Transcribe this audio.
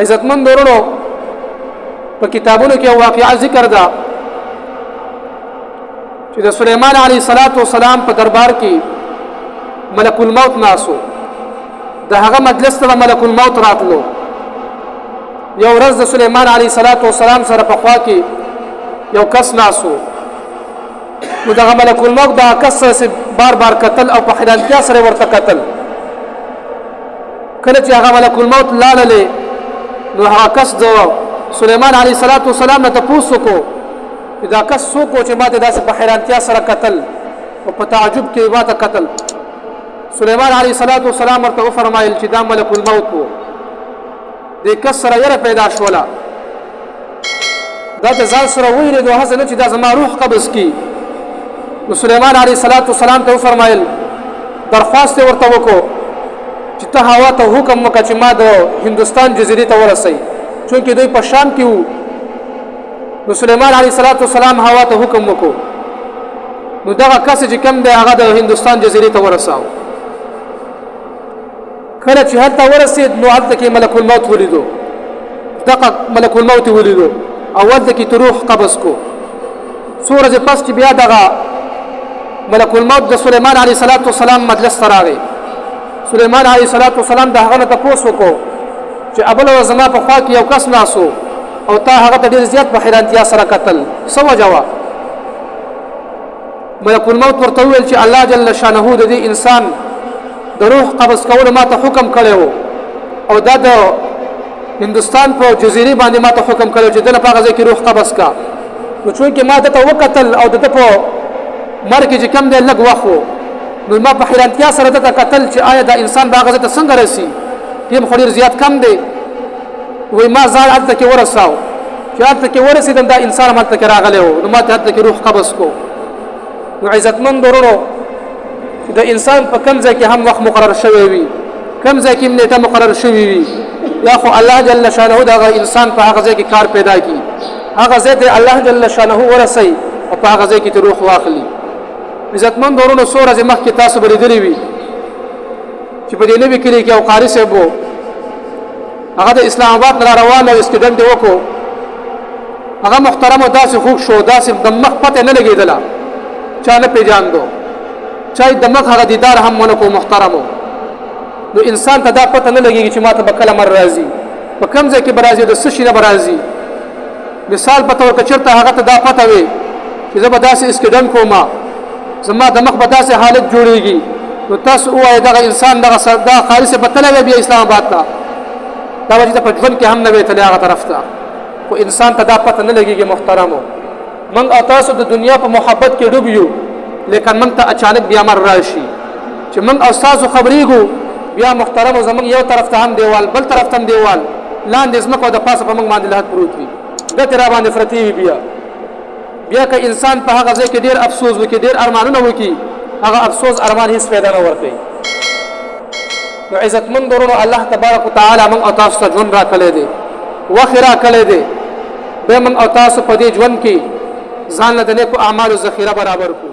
عزتمند ورونو، په کتابونو کې واقعا ذکر ده چې د سليمان عليه صلوات و سلام په دربار کې ملک الموت ناسو. د هغه مجلس ته ملک الموت راتلو. یو ورځ د سليمان عليه صلوات و سلام سره په خوا کې یو کس ناسو. نو دغه ملک الموت دا کس سره بار بار قتل او په حیرانتیا سره ورته قتل. کله چې هغه ملک الموت لاړلې، نو هغه کس د سليمان عليه صلوات و سلام نه تپوس وکړو چې دا کس څوک چې ماته داسې په حیرانتیا سره قتل او په تعجب کې ماته قتل. سليمان عليه صلوات و سلام ورته وفرمایل چې دا ملک الموت وو. دې کس سره یره پیدا شوله، دا د ځان سره ویرېدو، هسې نه چې دا زما روح قبض کی. نو سلیمان علیه الصلاة والسلام ته وفرمایل، درخواست یې ورته وکړو چې ته هوا ته حکم وکړه چې ما د هندوستان جزیرې ته ورسوي، چونکې دوی په شام کې وو. نو سلیمان علیه الصلاة والسلام هوا ته حکم وکړو، نو دغه کس چې کوم دی هغه د هندوستان جزیرې ته ورساو. کله چې هلته ورسېد، نو هلته کې ملک الموت ولیدو، دغه ملک الموت ولیدو او هلته کې روح قبض کو. څو ورځې پس چې بیا دغه ملک الموت د سلیمان علیه الصلاة والسلام مجلس ته راغی، سلیمان علیه الصلاة والسلام د هغه نه تپوس وکړو چې ابله ورځ زما په خوا کې یو کس ناسو او تا هغه ته ډېر زیات په حیرانتیا سره کتل، څه وجه وه؟ ملک الموت ورته وویل چې الله جل شانه د دې انسان د روح قبض کولو ما ته حکم کړی وو او دا د هندوستان په جزیرې باندې ما ته حکم کړی چې دله په هغه ځای کې روح قبض کا. نو چونکې ما ده ته وکتل او د ده په مرګ کې چې کوم دی لږ وخت و، نو ما په حیرانتیا سره ده ته کتل چې آیا دا انسان به هغه ځای ته څنګه رسي؟ ټیم خو ډېر زیات کم دی. وایي ما ځان هلته کې ورساو، چې هلته کې ورسېدم دا انسان هم هلته کې راغلی و، نو ما ته هلته کې روح قبض کو. نو عزتمند ورونو، چې د انسان په کوم ځای کې هم وخت مقرر شوی وي، کوم ځای کې هم نیټه مقرر شوی وي، یا خو الله جل شانه دغه انسان په هغه ځای کې کار پیدا کړي، هغه ځای ته الله جل شانه ورسوي او په هغه ځای کې روح واخلي. عزتمند ورونو، څو ورځې مخکې تاسو به لیدلي وي چې په دې نوي کلي کې یو قاري صاحب و، هغه د اسلام آباد نه روان او اسکیډنټ یې وکړو. هغه محترم داسې خوږ شو، داسې د مخ پته نه لګېدله، چا نه پېژاندو، چا د مخ هغه دیدار هم ونه کو محترمو. نو انسان ته دا پته نه لګېږي چې ماته به کله مر راځي، په کوم ځای کې به راځي، د څه شي نه به راځي. مثال په تور که چېرته هغه ته دا پته وي چې زه به داسې اسکیډنټ کوم، زما د مخ به داسې حالت جوړېږي، نو تاسو ووایئ دغه انسان دغه دا قاري صاحب به تللی وی بیا اسلام آباد ته؟ دا به چې په ژوند کې هم نه وی تللی هغه طرف ته. خو انسان ته دا پته نه لګېږي محترمو. موږ او تاسو د دنیا په محبت کې ډوب یو، لیکن موږ ته اچانک بیا مر راشي چې موږ او تاسو خبرېږو، بیا محترمو زموږ یو طرف ته هم دیوال، بل طرف ته هم دیوال، لاندې ځمکه او د پاسه په موږ باندې لحد پروت وي، ګتې را باندې پرتې وي. بیا که انسان په هغه ځای کې ډېر افسوس وکړي، ډېر ارمانونه وکړي، هغه افسوس ارمان هیڅ فایده نه ورکوي. نو عزتمند ورونو، الله تبارک وتعالی موږ او تاسو ته ژوند راکړی دی، وخت راکړی دی، بیا موږ او تاسو په دې ژوند کې ځان له د نیکو اعمالو ذخیره برابر کړو.